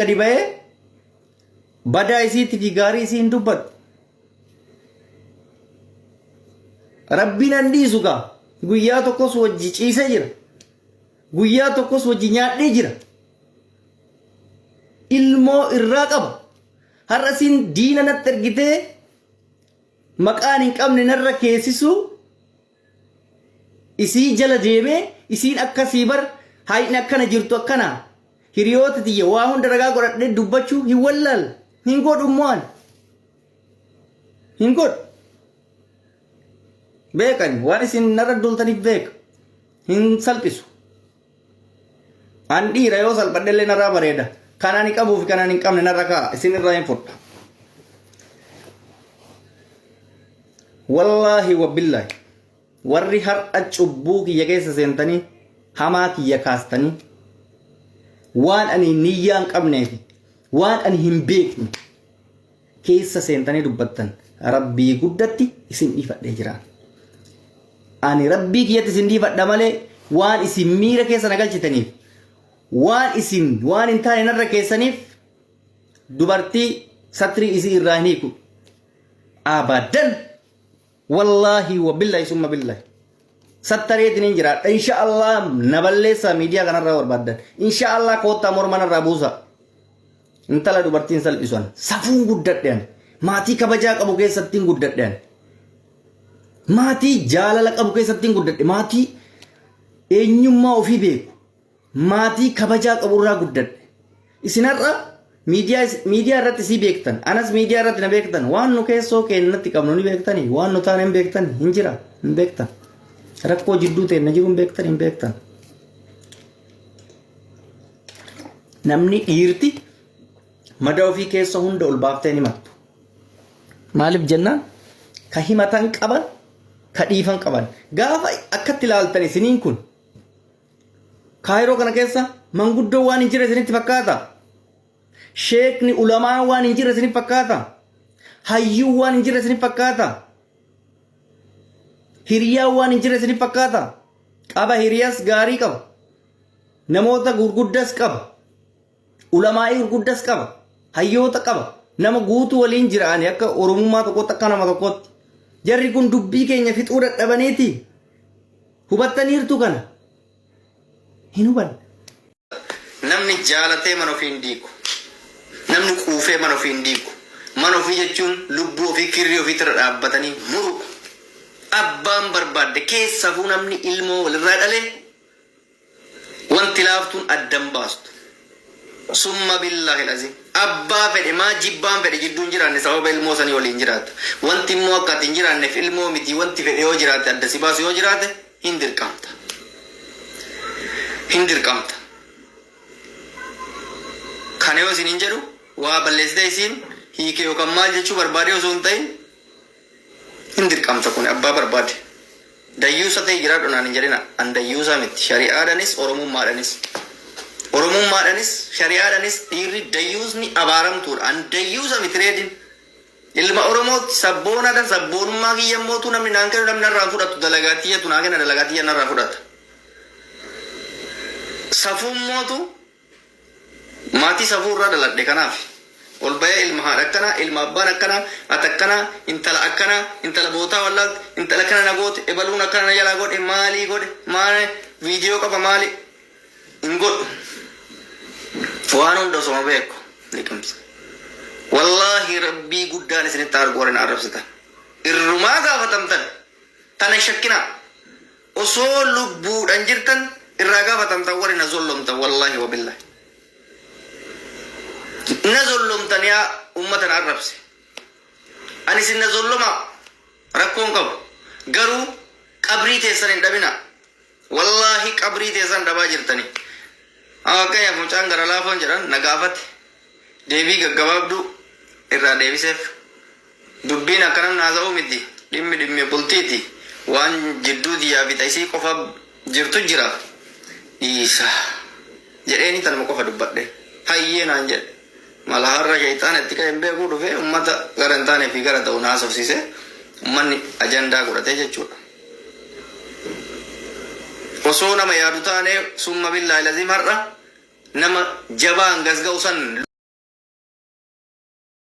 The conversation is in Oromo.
Gadi ba'ee badaa isiitti fi gaarii isii hin dubbadhu. Rabbiin an dhiisu gaa guyyaa tokkos wajji ciisee jira. Guyyaa tokkos wajji nyaadhee jira. Ilmoo irraa qaba. Har'a isiin diina natti ergitee maqaan hin qabne narra keessisuu isii jala deemee isiin akkasii bar hayni akkana jirtu akkana hiriyoota tiyya waa hunda ragaa godhadhee dubbachuu hin wallaal hin godhu immoo ani hin godhu beekani waan isin narra duultaniif beeka hin salphisu an dhiira yoo salphadhellee narraa bareeda kan ani qabuu fi kan ani hin qabne narra kaa'a isin irraa hin fudha Wallaahi wa billaahi warri har'a cubbuu kiyya keessa seentanii hamaa kiyya kaastanii waan ani niyyaa hin qabnee fi waan ani hin beekne keessa seentanii dubbattan rabbii guddatti isin dhiifadhee jira. Ani rabbii kiyyatti isin dhiifadha malee waan isin miira keessa na galchitaniif waan isin waan hin taane narra keessaniif dubartii satrii isii irraa hin hiiku. Abadan. Wallaahi wa billahi summa billahi. Sattareetiin hin jiraadha. Insha Allah na balleessaa miidiyaa kanarraa barbaaddan. Insha Allah koottaa morma narraa buusaa. Intala dubartiin salphisu an. Safuun guddadhe ani. Maatii kabajaa qabu keessattiin guddadhe ani. Maatii jaalala qabu keessattiin guddadhe. Maatii eenyummaa ofii beeku. Maatii kabajaa qabu irraa guddadhe. Isin har'a miidiyaa miidiyaa irratti isii beektan. Anas miidiyaa irratti na beektan. Waan nu keessoo keennatti qabnu ni beektani. Waan nu taane hin beektan. Hin jira. Hin beektan. Rakkoo jidduu teenna jiru hin beektan hin beektan. Namni dhiirti madaa ofii keessa hunda ol baaftee hin himattu. Maaliif jennaan ka himatan qaban ka dhiifan qaban. Gaafa akkatti ilaaltan isiniin kun Kaayiroo kana keessa manguddoo waan hin jirre isinitti fakkaata? Sheekni ulamaa waan hin jirre isinitti fakkaata? Hayyuu waan hin jirre isinitti fakkaata? Hiriyaa waan hin jirre isinitti fakkaata? Qaba hiriyaas gaarii qaba. Namoota gurguddas qaba. Ulamaa'ii gurguddas qaba. Hayyoota qaba. Nama guutuu waliin jira ani akka Oromummaa tokkotti akka nama tokkotti. Jarri kun dubbii keenya fixuu dadhabaniiti. Hubattaniirtu kana? Hin hubanne. Namni jaalatee mana ofii hin diigu. Namni quufee mana ofii hin diigu. Mana ofii jechuun lubbuu ofii kirrii ofiitirra dhaabbatanii muruudha. Abbaan barbaadde keessafuu namni ilmoo walirraa dhale Wanti laaftuun adda hin baastu. Summa billaahil aziim. Abbaa fedhe maa jibbaan fedhe jidduu hin jiraanne sababa ilmoo sanii waliin jiraatta. Wanti immoo akka ati hin jiraanneef ilmoo miti wanti fedhe yoo jiraate adda si baasu yoo jiraate hin dirqamta. Hin dirqamta. Kana yoo isiniin jedhu waa balleessitee isiin hiike yookaan maal jechuu barbaadee osoo hin ta'in Hin dirqamta kuni abbaa barbaade. Dayyuusa ta'ii jiraadhu naan hin jedhina. An dayyuusaa miti. Shari'aadhanis Oromummaadhanis. Oromummaadhanis shari'aadhanis dhiirri dayyuusni abaaramtuudha. An dayyuusa miti reedin. Ilma Oromooti sabboonaadha. Sabboonummaa kiyya immootu namni naan kennu namni narraa hin fudhatu. Dalagaa tiyyatu naa kenna dalagaa tiyya narraa fudhata. Safuun mootu Maatii safuu irraa dhaladhe kanaaf ol bayee ilma haadha akkanaa ilma abbaan akkanaa ati akkanaa intala akkanaa intala bootaa wallaalte intala akkana na goote ebaluun akkana na jalaa godhe maalii godhe maal viidiyoo qaba maali hin godhu waan hunda osoma beeku liqimsa wallaahi rabbii guddaan isinitti argu warri na arrabsitan irrumaa gaafatamtan tana hin shakkinaa Osoo lubbuudhan jirtan irraa gaafatamtan warri na zollomtan wallaahi wabillahi. Na zollomtan yaa ummata na arrabse. Ani isin na zollomaa rakkoon qabu. Garuu qabrii teessan hin dhabinaa. Wallaahi qabrii teessan dhabaa jirtanii. Fakkeenyaaf mucaan gara laafoon jedhan na gaafate. Deebii gaggabaabduu irraa deebiseef. Dubbiin akka namni haasa'uu miti. Dhimmi dhimmi bultiiti. Waan jidduu tiyyaa fi ta isii qofa jirtu jira. Dhiisaa. Jedheeni tanuma qofa dubbadhe. Hayyee naan jedhe. Mala har'a sheyxaana itti ka'e hin beekuu dhufee ummata gara hin taanee fi gara ta'u na haasofsiise. Ummanni ajandaa godhatee jechuudha. Osoo nama yaadu taanee summa billaahi laziim har'a nama jabaa hangas ga'u san.